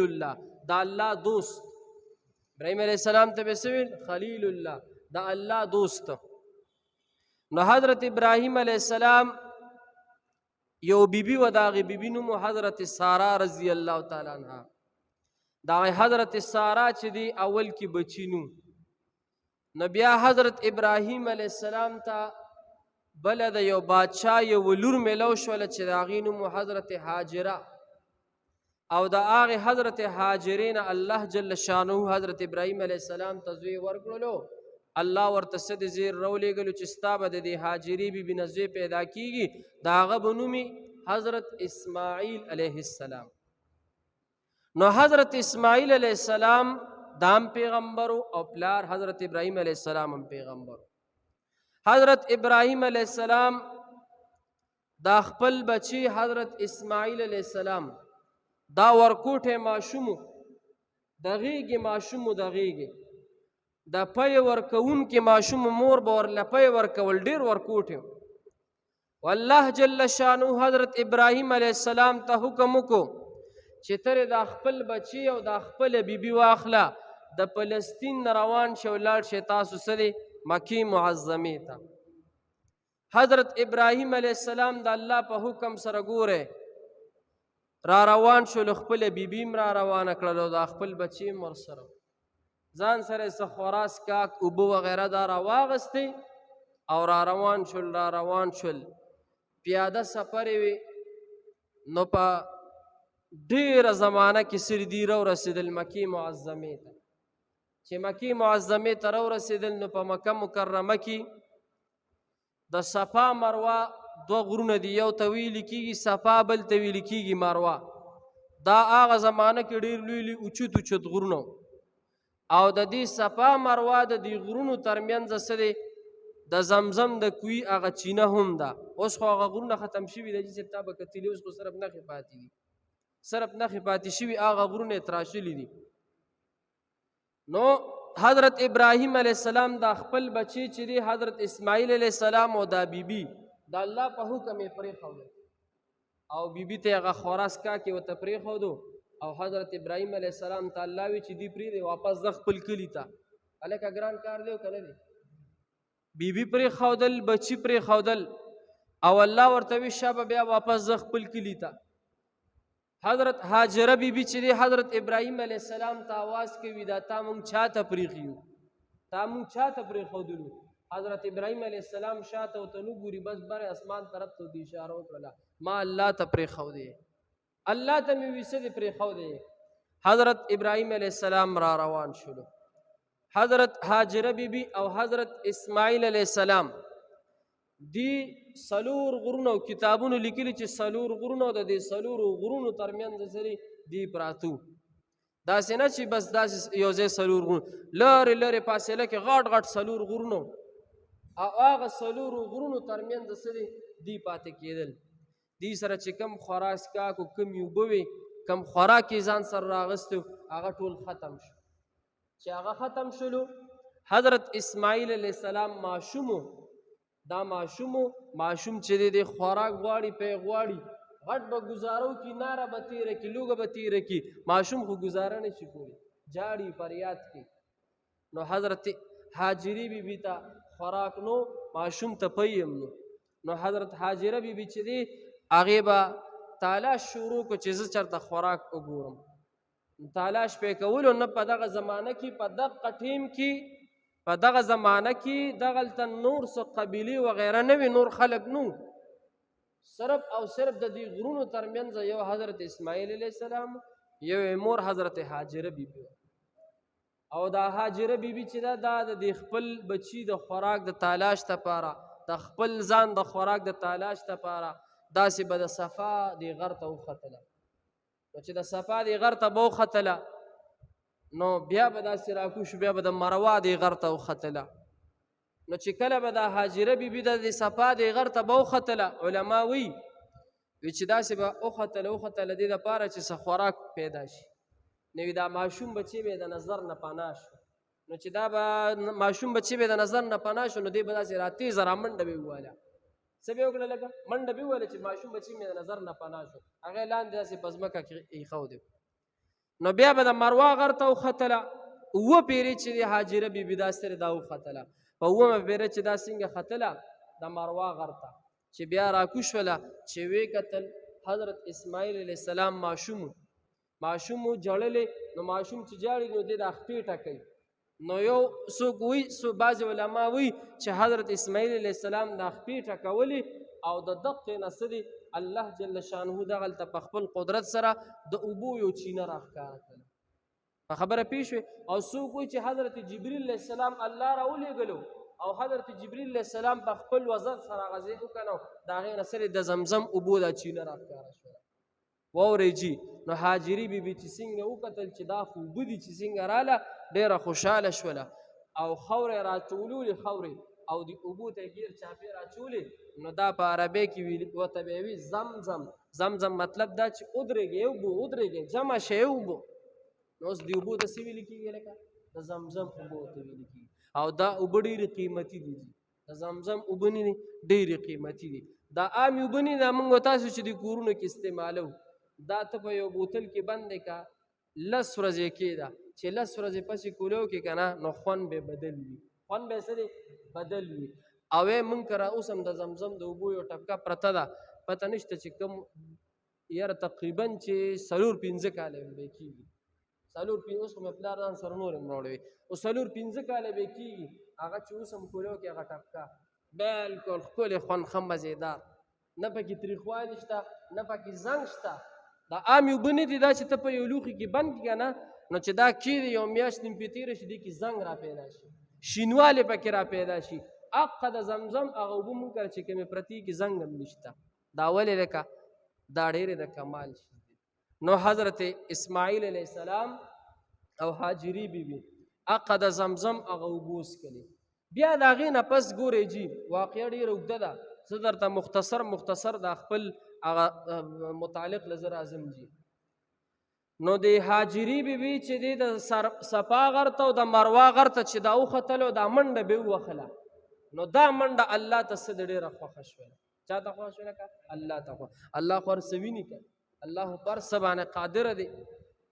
الله، دا الله دوست. ابراهيم عليه السلام ته به سویل خلیل الله، دا الله دوست. نو حضرت ابراهيم عليه السلام یو بیبي و، داغه بیبي نوم حضرت سارا رضی الله تعالی عنها. دا حضرت سارا چې دی اول کې بچی نو، نو بیا حضرت ابراهیم علیه السلام ته بل د یو بادشاه یو لور ملو شول چې د هغې نوم حضرت هاجره. او د هغې حضرت هاجرې نه الله جل شانه حضرت ابراهیم علیه السلام ته زوی ورکړلو. الله ورته څه د زیر راولېږلو چې ستا به د دې هاجرې بي بي نه زوی پیدا کیږي، د هغه به نومي حضرت اسماعیل علیه السلام. نو حضرت اسماعیل علیه السلام دام پیغمبرو او پلار حضرت ابراهیم علیه السلام هم پیغمبرو. حضرت ابراهیم علیه السلام دا خپل بچی حضرت اسماعیل علیه السلام دا ورکوټه ماشومو د غېږې ماشومو، د غېږې د پی ورکوونکي ماشوم مور به ورله پی ورکول، ډېر ورکوټی. والله جل شانو حضرت ابراهیم علیه السلام ته حکم وکړو چې تر دا خپل بچی او دا خپل بیبي واخله، د فلسطین نه روان شي او لاړ شي تاسو سره مکې معظمې ته. حضرت ابراهیم علیه السلام د الله په حکم سره ګوره را روان شو، له خپل بیبي هم را روانه کړل او دا خپل بچی هم ورسره ځان سره څه خوراک څښاک اوبه وغیره دا راواغستې او را روان شول، را روان شول. پیاده سفر وي. نو په ډیره زمانه کې سر دی را ورسېدل مکې معظمې ته. چې مکې معظمې ته را ورسېدل نو په مکه مکرمه کې د صفا مروه دوه غرونه دي، یو ته ویل کېږي صفا، بل ته ویل کېږي مروه. دا هغه زمانه کې ډېر لوی لوی اوچت اوچت غرونه، او د دې صفا مروه د دې غرونو ترمنځ څه دی، د زمزم د کوی هغه چینه هم ده. اوس خو هغه غرونه ختم شوي دي چې تا به کتلي، اوس خو صرف نښې پاتې دي، صرف نښې پاتې شوي، هغه غرونه یې تراشلي دي. نو حضرت ابراهیم علیه السلام دا خپل بچی چې دی حضرت اسماعیل علیه السلام او دا بیبي د الله په حکم یې پرېښودل او بیبي ته هغه خوراک څښاک یې ورته پرېښودو. او حضرت ابراهیم علیه السلام ته الله وی چې دی پرېږدي واپس ځه خپل کلي ته. هلکه ګران کار دی او که نه دی؟ بیبي پرېښودل، بچي پرېښودل او الله ورته وی شابه بیا واپس ځه خپل کلي ته. حضرت هاجره بی بی چې دی حضرت ابراهیم علیه السلام ته आवाज کوي، دا تا مونږ چاته پریښیو، تا مونږ چاته پریښودلو؟ حضرت ابراهیم علیه السلام شاته ورته نه ګوري، بس بر اسمان طرف ته دی اشاره وکړله، ما الله ته پرېښودې، الله ته مې ویسه دې پرېښودې. حضرت ابراهیم علیه السلام را روان شولو. حضرت هاجره بی بی او حضرت اسماعیل علیه السلام دی سلور غرونو کتابونو لیکلي چې سلور غرونو د دې سلور غرونو ترمنځ سره دی پراتو. داسې نه چې بس داسې یو ځای سلور غرونو، لرې لرې فاصله کې غټ غټ سلور غرونو او هغه سلور غرونو ترمنځ سره دی پاتې کېدل. دی سره چې کم خوراک څښاک او کم اوبه وې، کم خوراک یې ځان سره راغستی، هغه ټول ختم شو. چې هغه ختم شولو حضرت اسماعیل علیه السلام ماشومو، دا ماشومو ماشوم چې دی خوراک غواړي، پی غواړي، غټ به ګزارو کی، ناره به تیره کی، لوګه به تیره کی، ماشوم خو ګزاره نه شي کولی، جاړي فریاد کی. نو حضرت هاجری بی بی ته خوراک نو، ماشوم ته پی هم نو. نو حضرت هاجره بی بی چې دی هغې به تالاش شروع کړو چې زه چېرته خوراک وګورم. تالاش پې کولو نه په دغه زمانه کې، په دغه ټیم کې، په دغه زمانه کې دغلته نور څه قبیلې وغیره نه وي، نور خلک نو، صرف او صرف د دې غرونو ترمنځ یو حضرت اسماعیل علیه السلام، یو مور حضرت هاجره بی بی. او دا هاجره بی بی چې دا د خپل بچی د خوراک د تالاش لپاره، د خپل ځان د خوراک د تالاش لپاره داسې به د صفا د غر ته وختله. نو چې د صفا دی غر ته به وختله نو بیا به داسې راکوش، بیا به د مروه دی غر ته وختله. نو چې کله به دا هاجره بي بي د صفا دی غر ته به وختله، علما وایي وی چې داسې به وختله وختله دې دپاره چې څه خوراک پیدا شي. نو دا ماشوم بچی به د نظر نه پناه شو. نو چې دا به ماشوم بچی به د نظر نه پناه شو، نو دی به داسې را تېزه را منډه به وواله. څه به وکړه؟ لکه منډه به وواله چې ماشوم بچی مې د نظر نه پناه شو. هغه لاندې داسې په ځمکه کې ایښودی. نو بیا به د مروا غر ته وختله. اووه پیرې چې د هاجره بیبي دا سره دا وختله، په اوومه پیره چې دا څنګه ختله د مروا غر ته، چې بیا راکوشوله، چې ویې کتل حضرت اسماعیل علیه السلام ماشوم ماشوم ژړلی. نو ماشوم چې ژاړي نو دی دا خپې ټکوي. نو یو څوک وایي، څو بعضې علما وایي چې حضرت اسماعیل علیه السلام دا خپې ټکولې او د دقې نه څه دی، الله جل شانه دغلته په خپل قدرت سره د اوبو یو چینه راښکاره کړله. په خبره پوه شوې؟ او څوک وایي چې حضرت جبریل علیه السلام الله راولېږلو او حضرت جبریل علیه السلام په خپل وزن سره هغه ځای وکنه، د هغې نه سرې د زمزم اوبو دا چینه راښکاره شوله. واورئ جي. نو هاجري بي بي چې څنګه وکتل چې دا خو اوبه دي، چې څنګه راله ډېره خوشحاله شوله او خاورې یې راچولولې، خاورې او د اوبو ته یې ګیر چاپېر اچولې. نو دا په عربۍ کې ورته به یې وي زمزم. زمزم مطلب دا چې ودرېږې اوبو، ودرېږې، جمع شی اوبو. نو اوس د اوبو ته څه ویل کېږي؟ لکه د زمزم اوبو ته ویل کېږي. او دا اوبه ډېرې قیمتي دي، د زمزم اوبه نه دي، ډېرې قیمتي دي. دا عامې اوبه نه دا موږ تاسو چې د کورونو کې استعمالو، دا ته په یو بوتل کې بندې که لس ورځې کېده، چې لس ورځې پسې کولو کې که نه نو خوند به بدل وي، خوند به څه دی بدل وي. او موږ کره اوس هم د زمزم د اوبو یو ټپکه پرته ده، پته نشته چې کوم یاره تقریبا چې 4-5 کاله به کېږي، څلور پنځه، اوس خو مې پلار ځان سره نور هم راوړی وي، اوس 4-5 کاله به کېږي هغه چې اوس هم کولو کې هغه ټپکه بالکل ښکلی خوند ښه مزېدار، نه پکې تریخوالی شته نه پکې زنګ شته. دا عامې اوبه نه دي، دا چې ته په یو لوښي کې بند کړې که نه نو چې دا کښېږي یو میاشت نیم پې تېره شي، دې کې زنګ را پیدا شي، شینوالی پکې را پیدا شي. اقه د زمزم هغه اوبه مونږ کره چې کومې پرتې کې زنګ هم نشته. دا ولې؟ لکه دا ډېرې د کمال شي. نو حضرت اسماعیل علیه السلام او هاجري بي بي اقه د زمزم هغه اوبه وڅښلې. بیا د هغې نه پس ګورئ جي، واقعه ډېره اوږده ده، زه درته مختصر مختصر دا خپل هغه متعلق له زه راځم جي. نو د هاجري بي بي چې دی د صفا غر ته او د مروا غر ته چې دا وختلو، دا منډه به ووهله، نو دا منډه الله ته څه د ډېره خوښه شوله. چا ته خوښه شوله؟ که الله ته خوښه. الله خو هر څه ویني، که الله پر څه باندې قادر دی.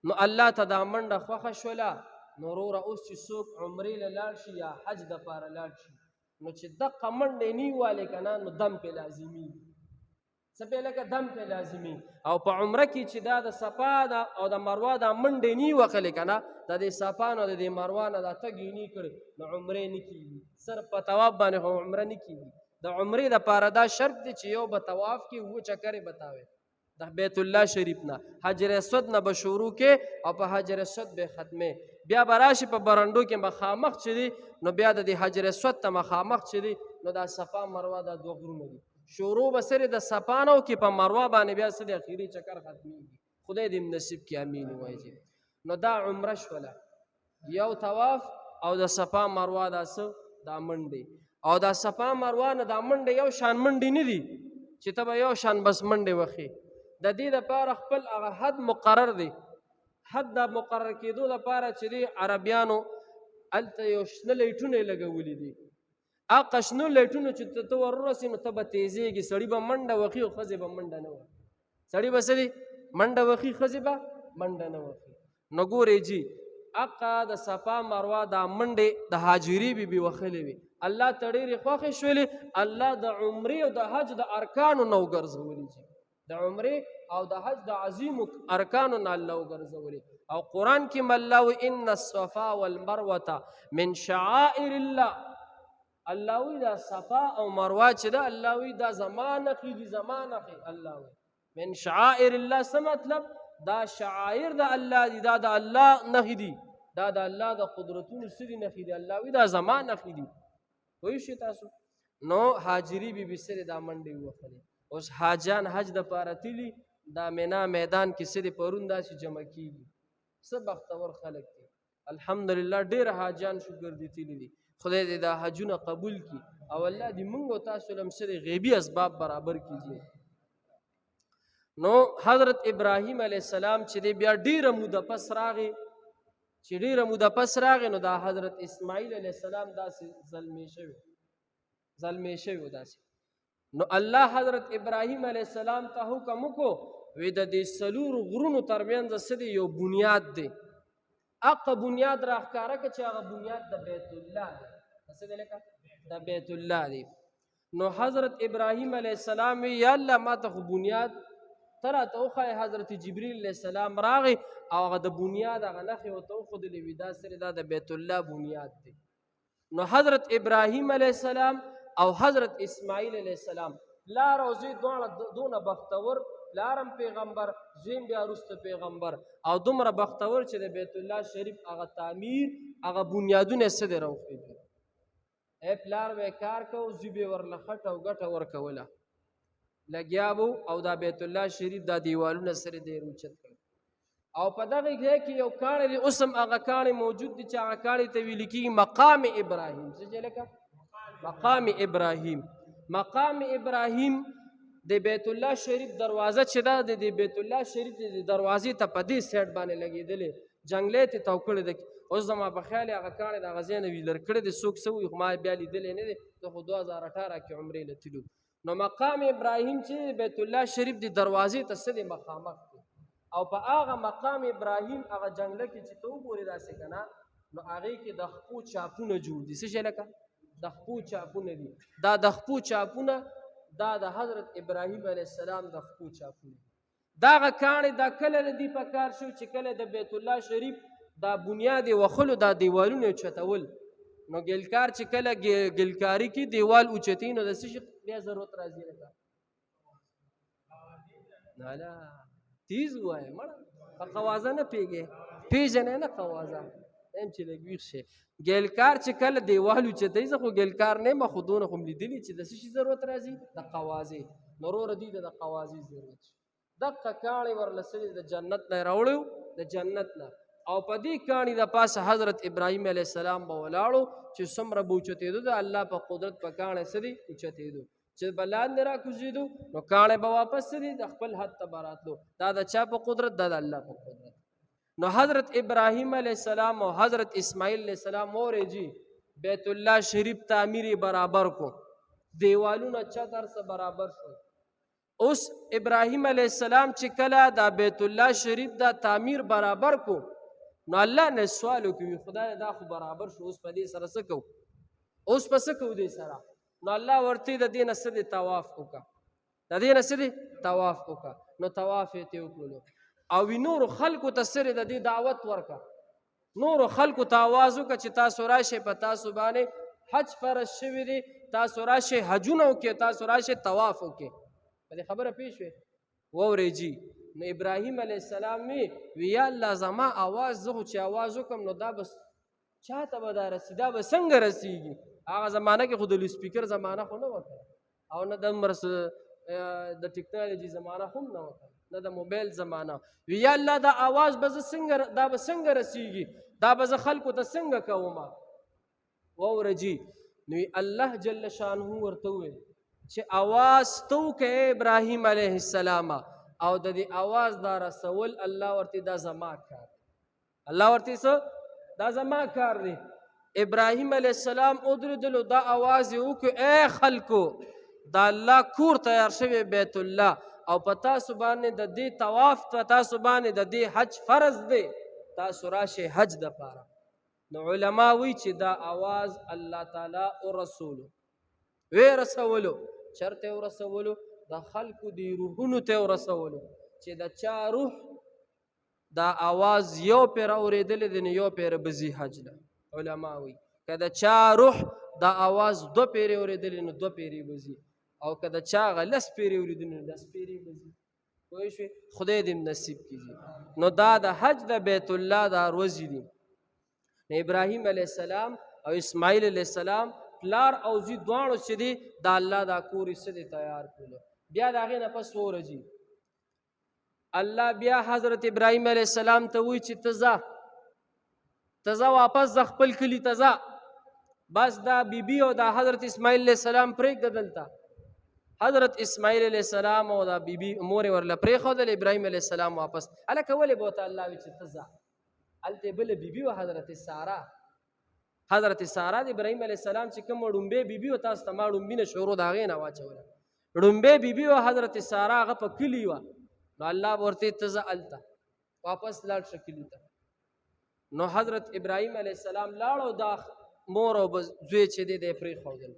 نو الله ته دا منډه خوښه شوله. نو وروره اوس چې څوک عمرې له لاړ شي یا حج دپاره لاړ شي، نو چې دقه منډې نه والې که نه نو دم پې لازمي، څه پې لکه دم پې لازمي. او په عمره کې چې دا د صفا ده او د مروا دا منډې نه وخلې که نه، د دې صفا نه د دې مروا نه دا تګ یې نه کړی نو عمرې نه کېږي. صرف په طواف باندې خو عمره نه کېږي. د عمرې دپاره دا شرط دی چې یو به طواف کې اووه چکرې به تاوې د بیت الله شریف نه حجر اسود نه به شروع کې او په حجر اسود به ختمې، بیا به راشي په برنډو کې مخامخ چې دی، نو بیا د دې حجر اسود ته مخامخ چې دی نو دا صفا مروه دا دوه غرونه دي، شروع به سره د صفا نه وکړي په مروه باندې بیا سره اخري چکر ختمېږي. خدای دې نصیب کړي، امین ووایي. نو دا عمره شوله، یو طواف او د صفا مروه دا څه دا منډې، او دا صفا مروه نه دا منډې یو شان منډې نه دي چې ته به یو شان بس منډې وخې. د دې دپاره خپل هغه حد مقرر دی. حد د مقرر کېدو دپاره چې دی عربیانو هلته یو شنه لایټونه یې لګولي دي. هغه شنو لایټونو چې ته ور ورسې نو ته به تېزېږي، سړي به منډه وخي او ښځې به منډه نه وهي. سړي به څه دي منډه وخي، ښځې به منډه نه وخي. نو ګورئ جي، اقا د صفا مروه دا منډې د هاجري بي بي وخلې وي، الله ته ډېرې خوښې شولې، الله د عمرې او د حج د ارکانو نه وګرځولې جي، د عمرې او د حج د عظیمو ارکانو نه الله وګرځولې. او قرآن کې هم الله وایي ان الصفا والمروة من شعائر الله. الله وایي دا صفا او مروه چې ده، الله وایي دا زما نښې دي، زما نښې. الله وایي من شعائر الله، څه مطلب؟ دا شعائر د الله دي، دا د الله نښې دي، دا د الله د قدرتونو څه دي نښې دي. الله وایي دا زما نښې دي. پوه شئ تاسو؟ نو هاجري بي بي سره دا منډې ووهلې. اوس حاجان حج دپاره تللي، دا مینا میدان کې څه دي پرون داسې جمع کېږي. څه بختور خلک دي، الحمدلله ډېر حاجان شکر دي تللي دي. خدای دې دا حجونه قبول کړي او الله دې موږ او تاسو له هم څه دي غیبي اسباب برابر کړي. نو حضرت ابراهیم علیه السلام چې دی بیا ډېره موده پس راغی، چې ډېره موده پس راغی نو دا حضرت اسماعیل علیه السلام داسې زلمی شوی، زلمی شوی داسې. نو الله حضرت ابراهیم علیه السلام ته حکم وکړو وی د دې څلورو غرونو ترمنځ څه دی؟ یو بنیاد دی. هغه بنیاد راښکاره که چې هغه بنیاد د بیت الله دی. څه دی لکه؟ د بیت الله دی. نو حضرت ابراهیم علیه السلام وی یا الله ما ته خو بنیاد ته راته وښایه. حضرت جبریل علیه السلام راغی او هغه د بنیاد هغه نښې ورته وښودلې، وی دا سره دا د بیت الله بنیاد دی. نو حضرت ابراهیم علیه السلام او حضرت اسماعیل علیه السلام پلار او زوی دواړه دونه بختور، پلارم پیغمبر، زویم بیا وروسته پیغمبر، او دومره بختور چې د بیت الله شریف هغه تعمیر هغه بنیادونه یې څه دی راوښودل. ای پلار به کار کو، زوی به ورله خټه او ګټه ورکوله، لګیا وو او دا بیت الله شریف دا دیوالونه سره دی اوچت کړل. او په دغه ځای کې یو کاڼی دی، اوس هم هغه کاڼی موجود دی چې هغه کاڼي ته ویل کېږي مقام ابراهیم. څه چې لکه مقام ابراهیم. مقام ابراهیم د بیت الله شریف دروازه چې ده، د دې بیت الله شریف د دروازې ته په دې سایډ باندې لګېدلې، جنګلې ته تاو کړې ده. اوس زما په خیال هغه کاڼی د هغه ځای نه ویلر کړی دی، څوک څه وایي خو ما بیا لیدلی نه دی، زه خو 2018 کې عمرې له تلو. نو مقام ابراهیم چې بیت الله شریف د دروازې ته څه دی مخامخ دی، او په هغه مقام ابراهیم هغه جنګله کې چې ته وګورې داسې که نه، نو هغې کې د خپو چاپونه جوړ دي. څه شی لکه د خپو چاپونه دي. دا د خپو چاپونه دا د حضرت ابراهیم علیه السلام د خپو چاپونه دي. دغه کاڼی دا کله له دې په کار شو چې کله د بیت الله شریف دا بنیاد یې وښلو، دا دیوالونه یې چتول. نو ګلکار چې کله ګلکاري کې دیوال اوچتوي نو د څه شي بیا ضرورت راځي؟ لکه نه لا تیز ووایه مړه، په قوازه نه پیږې، پیژنې نه قوازه هم چې لږ ویښ شي. ګلکار چې کله دیوال اوچتوي، زه خو ګلکار نه یم خو دونه خو مې لیدلي چې د څه شي ضرورت راځي؟ د قوازې. نو وروره دوی ته د قوازې ضرورت شي. دقه کاڼی ورله څه د جنت نه راوړی، د جنت نه، او په دې کاڼي د پاسه حضرت ابراهیم علیه السلام به ولاړو چې څومره به اوچتېدو د الله په قدرت په کاڼی څه دی اوچتېدو، چې به لاندې راکوزېدو نو کاڼی به واپس څه دی د خپل حد ته به راتلو. دا د چا په قدرت؟ دا د الله په قدرت. نو حضرت ابراهیم علیه السلام او حضرت اسماعیل علیه السلام اورې جی بیت الله شریف تعمیر برابر کو، دیوالونه چت هر څه برابر شو. اوس ابراهیم علیه السلام چې کله دا بیت الله شریف دا تعمیر برابر کو، نو الله نه سوال وکړي خدای دا خو برابر شو، اوس په دې سره څه کوو؟ اوس په څه کوو دې سره؟ نو الله ورته د دې نه څه دی طواف وکړه، د دې نه څه دی طواف وکړه. نو طواف یې ته وکړلو او وی نورو خلکو ته سره د دې دعوت ورکړه، نورو خلکو ته आवाज وکړه چې تاسو راشئ، په تاسو باندې حج فرض شوی دی، تاسو راشئ حجونه وکړئ، تاسو راشئ طواف وکړئ. په دې خبره پوه شوې؟ واورئ جی. نو ابراهیم علیه السلام وی وی یا الله زما आवाज، زه خو چې आवाज وکړم نو دا بس چاته به دا رسي، دا به څنګه رسیږي؟ هغه زمانه کې خو د لوډسپیکر زمانه خو نه وه او نه د د ټکنالوجي زمانه هم نه وه، نه د موبایل زمانه. وی یا الله دا आवाज به زه څنګه، دا به څنګه رسیږي، دا به زه خلکو ته څنګه کوم؟ واوره جی. نو الله جل شانه ورته وویل چې आवाज ته وکړه ابراهیم علیه السلام، او د دې आवाज دا رسول الله ورته دا زما کار، الله ورته څه دا زما کار دی. ابراهیم علیه السلام ودرېدلو، دا आवाज یې وکړ ای خلکو دا الله کور تیار شوی بیت الله، او په تاسو باندې د دې طواف، په تاسو باندې د دې حج فرض دی، تاسو راشئ حج دپاره. نو علما وایي چې دا आवाज الله تعالی ورسولو، وی رسولو، چرته ورسولو؟ د خلکو دی روحونو ته ورسولو چې د چا روح دا आवाज یو پیر اورېدلی دی نو یو پیر به ځي حج له. علما وایي که د چا روح دا आवाज دوه پیرې اورېدلی نو دوه پیرې به ځي، او که د چا هغه لس پیرې اورېدلی نو لس پیرې به ځي. پوه شوې؟ خدای دې نصیب کړي. نو دا د حج د بیت الله دا ورځې دي. نو ابراهیم علیه السلام او اسماعیل علیه السلام پلار او زوی دواړو چې دي د الله دا کور یې څه دی تیار کړلو. بیا د هغې نه پس ورځي الله بیا حضرت ابراهیم علیه السلام ته وایي چې ته ځه، ته ځه واپس ځه خپل کلي ته ځه، بس دا بیبي او دا حضرت اسماعیل علیه السلام پرېږده دلته. حضرت اسماعیل علیه السلام او دا بیبي مور یې ورله پرېښودل، ابراهیم علیه السلام واپس. هلکه ولې به ورته الله وایي چې ته ځه؟ هلته یې بله بیبي وه حضرت ساره. حضرت ساره د ابراهیم علیه السلام چې کوم ړومبی بیبي وه، تاسو ته ما ړومبي نه شروع د هغې نه واچوله. ړومبی بیبي وه حضرت ساره، هغه په کلي وه. نو الله ورته ته ځه هلته واپس لاړ شه کلي ته. نو حضرت ابراهیم علیه السلام لاړ او دا مور او زوی چې دی، دی پرېښودل.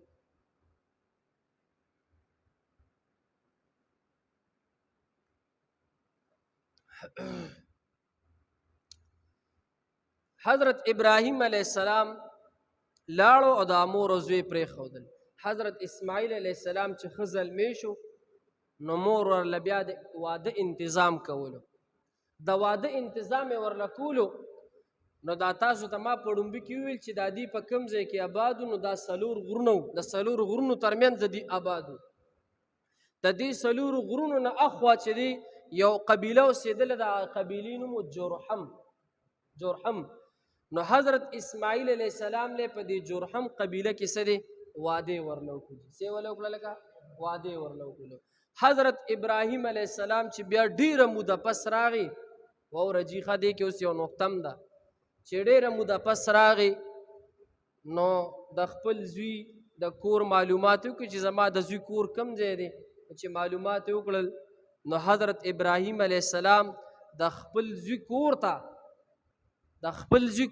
حضرت ابراهیم علیه السلام لاړو او د مور او زوی پرېښودل. حضرت اسماعیل علیه السلام چې ښه زلمی شو، نو مور ورله بیا د واده انتظام کولو، د واده انتظام یې ورله کولو. نو دا تاسو ته ما په ړومبي کې وویل چې دا دی په کوم ځای کې آبادو. نو دا څلور غرونه وو، د څلور غرونو ترمنځ دی آبادو. د دې څلورو غرونو نه اخوا چې دی یو قبیله اوسېدله، د قبیلې نوم جرحم، جرحم. نو حضرت اسماعیل علیه السلام له په دې جرحم قبیله کې څه دی، واده ورله وکړو. څه ورله وکړه؟ لکه واده ورله وکړو. حضرت ابراهیم علیه السلام چې بیا ډیره موده پس راغی، واوره جي، ښه، دې کې اوس یو نقطه هم ده چې ډیره موده پس راغی، نو د خپل زوی د کور معلومات وکړي چې زما د زوی کور کم ځای دی. چې معلومات وکړل، نو حضرت ابراهیم علیه السلام د خپل زوی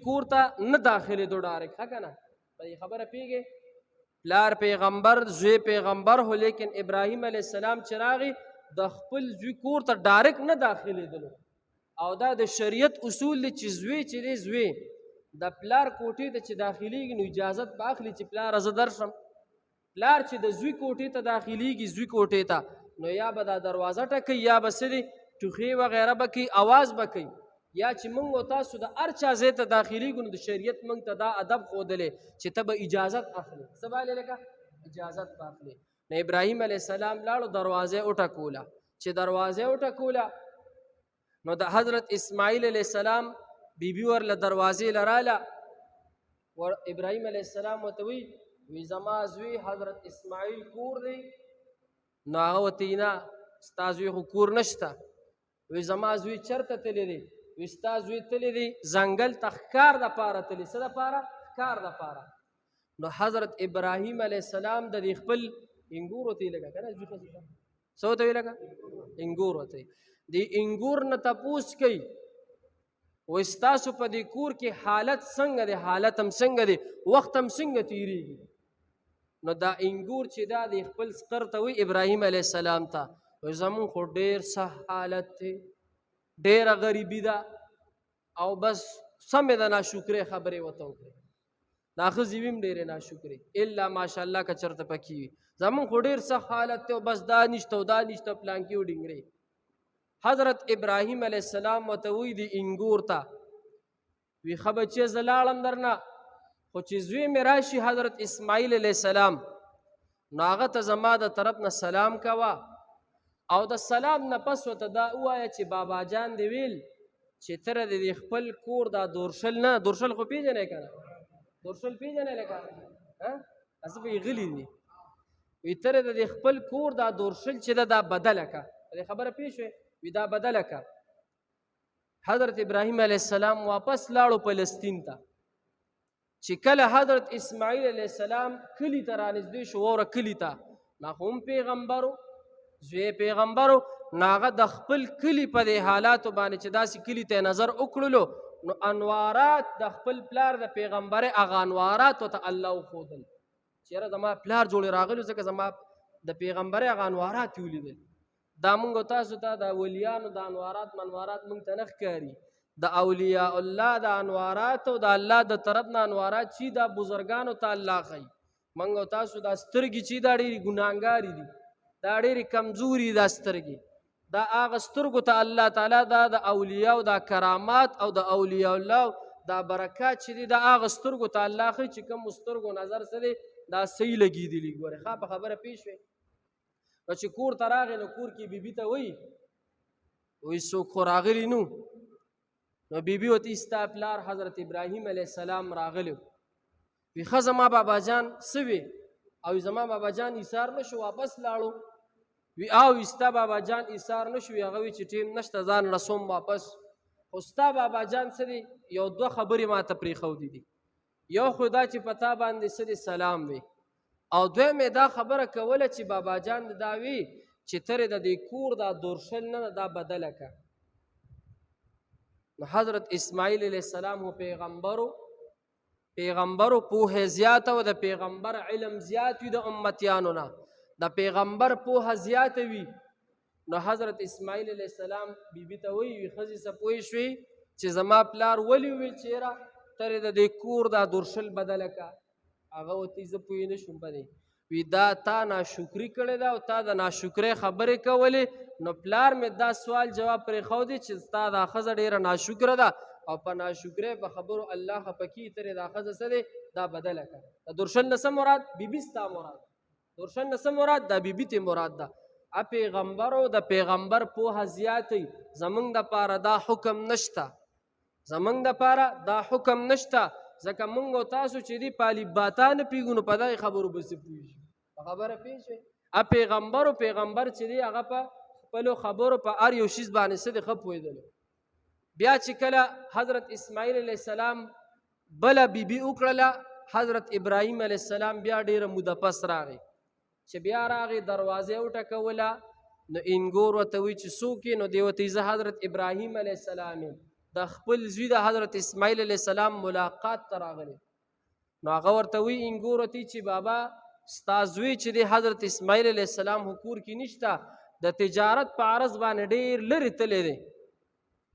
کور ته نه داخلېدو ډایرکټ. ښه که نه؟ په دې خبره پیږي؟ پلار پیغمبر، زوی پیغمبر هو، لیکن ابراهیم علیه السلام چې راغی، د خپل زوی کور ته ډایرکټ نه داخلېدلو. او دا د شریعت اصول دی چې زوی چې دی، زوی د پلار کوټې ته چې داخليږي، نو اجازت به اخلي چې پلار زه درشم. پلار چې د زوی کوټې ته داخليږي، زوی کوټې ته، نو یا به دا دروازه ټکوي، یا به څه دي، ټوخې وغیره به کوي، اواز به کوي. یا چې مونږ او تاسو د هر چا ځای ته داخليږو، نو د شریعت مونږ ته دا ادب ښودلی چې ته به اجازت اخلې. څه به لکه اجازت به اخلې. نو ابراهیم علیه السلام لاړو، دروازه وټکوله. چې دروازه وټکوله، نو د حضرت اسماعیل علیه السلام بیبي ور له دروازې لراله. ور ابراهیم علیه السلام ورته وی، وی زما زوی حضرت اسماعیل کور دی؟ نو هغه ورته، نه، ستا زوی خو کور نشته. وی زما زوی چرته تللی دی؟ وی ستا زوی تللی دی ځنګل ته، ښکار د پاره تللی. څه د پاره؟ ښکار د پاره. نو حضرت ابراهیم علیه السلام د دې خپل انګور ورته لګا کنه، زوی ښځې ته څه ورته لګا، انګور ورته. د انګور نه تپوس کوي، و ستاسو په دې کور کې حالت څنګه دی؟ حالت هم څنګه دی؟ وخت هم څنګه تیریږي؟ نو دا انګور چې دا د خپل سقر ته وی ابراهیم علیه السلام ته، وی زمون خو ډیر سخت حالت دی، ډیره غریبي ده، او بس سمې د ناشکرې خبرې وته وکړې. دا ښځې ویم ډېرې ناشکرې، الا ماشاءالله که چېرته پکې وي. زمون خو ډېر سخت حالت دی او بس دا نشته او دا نشته، پلانکې او ډینګرې. حضرت ابراهیم علیه السلام ورته وایي دی انګور ته، وی ښه بچیه، زه لاړم درنه، خو چې زوی مې راشي حضرت اسماعیل علیه السلام، نو هغه ته زما د طرف نه سلام کوه، او د سلام نه پس ورته دا ووایه چې بابا جان دی ویل چې تره د خپل کور دا دورشل، نه، دورشل خو پیژنې که نه؟ دورشل پیژنې لکه ها هسې به یې غلي دي. وی تره د خپل کور دا دورشل چې ده، دا بدله که. په دې خبره پوه شوې؟ وی دا بدله که. حضرت ابراهیم علیه السلام واپس لاړو فلسطین ته. چې کله حضرت اسماعیل علیه السلام کلی ته رانږدې شو، وره کلی ته، نه هم پیغمبرو، زوی پیغمبرو، نو هغه د خپل کلی په دې حالاتو باندې چې داسې کلی ته نظر وکړلو، نو انوارات د خپل پلار د پیغمبر هغه انوارات ته الله وښودل چې یاره زما پلار جوړ راغلو، ځکه زما د پیغمبر هغه انوارات یې ولیدل. دا مونږ تاسو ته د ولیانو د انوارات منوارات مونږ ته نه ښکاري. د اولیاء الله د انوارات او د الله د طرف نه انوارات چې دا بزرګانو ته الله ښيي، مونږ تاسو دا سترګې چې دا ډېرې ګناهګارې دي، دا ډېرې کمزوري دا سترګې، دا هغه سترګو ته الله تعالی دا د اولیاء دا کرامات او د اولیاء الله دا برکات چې دي، دا هغه سترګو ته الله ښيي چې کوم سترګو نظر څه دی، دا صحیح لګېدلي. ګورې، ښه، په خبره پوه شوې؟ نو چې کور ته راغی، نو کور کې بیبي ته وایي، وایي څوک خو راغلي نو؟ نو بیبي ورته، ستا پلار حضرت ابراهیم علیه السلام راغلی. وی ښه، زما بابا جان څه وی؟ او زما بابا جان ایثار نه شو، واپس لاړو. وی او ستا بابا جان ایثار نه شو، هغه وی چې ټیم نشته، ځان رسوم واپس. خو ستا بابا جان څه دی، یو دوه خبرې ما ته پرېښودې دي. یو خو دا چې په تا باندې څه دی، سلام وی، او دویم یې دا خبره کوله چې بابا جان دا وی چې ترې د دې کور دا درشل نه دا بدله که. نو حضرت اسماعیل علیه السلام هو پیغمبرو، پیغمبرو پوهه زیاته و، د پیغمبر علم زیات وي د امتیانو نه، د پیغمبر پوهه زیاته وي. نو حضرت اسماعیل علیه السلام بیبي ته وایي، وي ښځې څه پوه شوې چې زما پلار ولې وویل چې یاره ترې د دې کور دا درشل بدله که؟ هغه ورته زه پوه نه شوم په دې. وی دا تا ناشکري کړې ده او تا د ناشکرۍ خبرې کولې، نو پلار مې دا سوال جواب پرېښودی چې ستا دا ښځه ډېره ناشکره ده او په ناشکرۍ په خبرو الله خفه کېږي، ترې دا ښځه څه دی دا بدله کړه. د درشل نه څه مراد؟ بیبي ستا مراد. درشل نه څه مراد؟ دا بیبي ته مراد ده. ا پیغمبرو د پیغمبر پوهه زیاتوي، زمونږ دپاره دا حکم نشته، زمونږ دپاره دا حکم نشته، ځکه مونږ او تاسو چې دی پالي باتا نه پوهېږو نو په دغې خبرو به څه پوه شو؟ په خبره پوه شئ؟ ا پیغمبرو پیغمبر چې دی هغه په خپلو خبرو په هر یو شیز باندې څه دی ښه پوهېدلو. بیا چې کله حضرت اسماعیل علیه السلام بله بیبي وکړله، حضرت ابراهیم علیه السلام بیا ډېره موده پس راغی. چې بیا راغی دروازه یې وټکوله، نو انګور ورته وایي چې څوک یې؟ نو دی ورته وایي زه حضرت ابراهیم علیه السلام یم، د خپل زوی د حضرت اسماعیل علیه السلام ملاقات ته راغلی. نو هغه ورته وایي انګور ورته وایي چې بابا ستا زوی چې دی حضرت اسماعیل علیه السلام خو کور کې نشته، د تجارت په عرض باندې ډېر لرې تللی دی.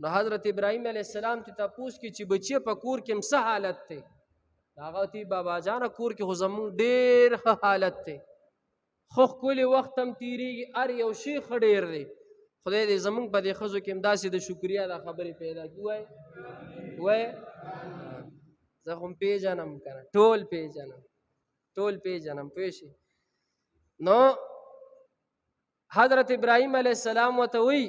نو حضرت ابراهیم علیه السلام ته تپوس کې چې بچیه په کور کې هم څه حالت دی؟ هغه ورته وایي بابا جانه کور کې خو زموږ ډېر ښه حالت دی، خو ښکلي وخت هم تېرېږي، هر یو شی ښه ډېر دی. خدای دې زموږ په دې ښځو کې هم داسې د شکریا دا خبرې پیدا کړي. وایي وایي زه خو هم پېژنم که نه، ټول پېژنم، ټول پېژنم، پوه شئ. نو حضرت ابراهیم علیه السلام ورته وایي،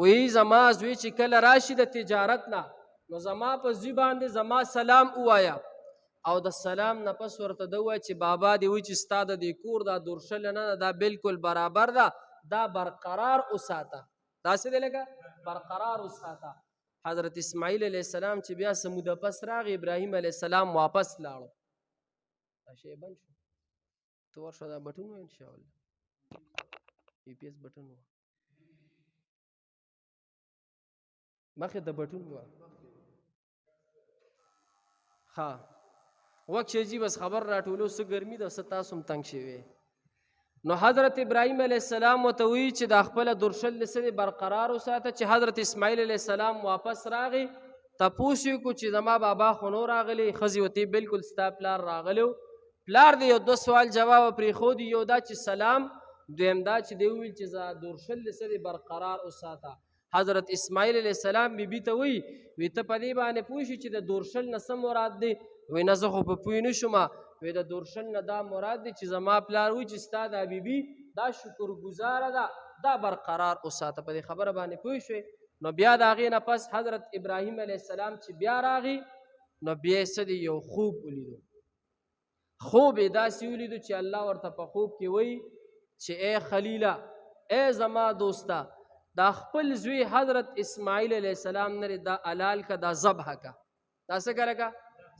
وی زما زوی چې کله راشي د تجارت نه نو زما په زوی باندې زما سلام ووايه، او د سلام نه پس ورته ده ووایه چې بابا دې وایي چې ستا د دې کور دا درشل نه ده، دا بالکل برابر ده، دا برقرار وساته. داسې دی لکه برقرار وساته. حضرت اسماعیل علیه السلام چې بیا څه موده پس راغی، ابراهیم علیه السلام واپس لاړو. دا شی بند شو، ته ورشه دا بټن ووایه انشاءالله، یو پی اس بټن ووایه، مخې ته بټون ووایه. ښه وخت شي جی، بس خبر راټولو، څه ګرمي ده، څه تاسو هم تنګ شوي. نو حضرت ابراهیم علیه السلام ورته وایي چې دا خپله درشل دې څه دی برقرار وساته. چې حضرت اسماعیل علیه السلام واپس راغی، تپوس یې وکړو چې زما بابا خو نو راغلی، ښځې ورته وایي بالکل ستا پلار راغلی و. پلار دې یو دوه سوال جواب پرېښودي، یو دا چې سلام، دویم دا چې دی وویل چې زه درشل دې څه دی برقرار وساته. حضرت اسماعیل علیه السلام بیبي ته وایي، وی ته په دې باندې پوه شې چې د درشل نه څه مراد دی؟ وی نه زه خو په پوه نه شوم. وی د درشل نه دا مراد دی چې زما پلار وایي چې ستا دا بیبي دا شکرګزاره ده، دا برقرار وساته. په دې خبره باندې پوه شوې؟ نو بیا د هغې نه پس حضرت ابراهیم علیه السلام چې بیا راغی، نو بیا یې څه دی یو خوب ولیدو. خوب یې داسې ولیدو چې الله ورته په خوب کې وایي چې ای خلیله، ای زما دوسته، دا خپل زوی حضرت اسماعیل علیه السلام نه دا حلال که، دا ذبح که، دا څه کړه که؟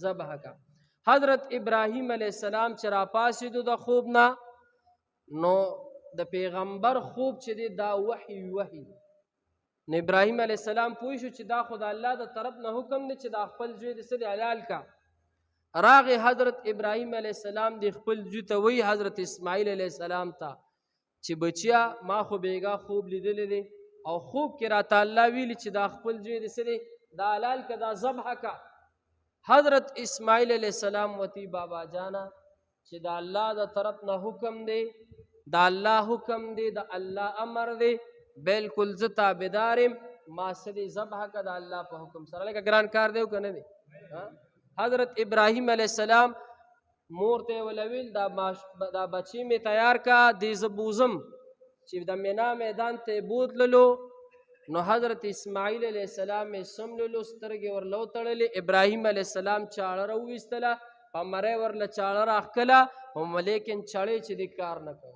ذبح که. حضرت ابراهیم علیه السلام چې راپاڅېدو د خوب نه، نو د پیغمبر خوب چې دی دا وحی وحی. نو ابراهیم علیه السلام پوه شو چې دا خو د الله د طرف نه حکم دی چې دا خپل زوی دې څه دی حلال که. راغی حضرت ابراهیم علیه السلام دې خپل زوی ته وایي حضرت اسماعیل علیه السلام ته چې بچیا ما خو بېګا خوب لیدلی دی او خوب کې راته الله ویلي چې دا خپل زوی دې څه دی دا حلال که، دا ذبح که. حضرت اسماعیل علیه السلام وتی بابا جانا چې د الله د طرف نه حکم دی، د الله حکم دی، د الله امر دی، بالکل زه تابعدار یم، ما څه دی ذبح که د الله په حکم سره. لکه ګران کار دی او که نه دی؟ حضرت ابراهیم علیه السلام مور ته یې ولویل دا بچی مې تیار که، دې زه بوزم. چې د مینا میدان ته یې بوتللو، نو حضرت اسماعیل علیه السلام یې سمللو، سترګې ورله وتړلې. ابراهیم علیه السلام چاړه راوویستله، په مرۍ ورله چاړه راښکله، خو لیکن چاړې چې دې کار نه کوو.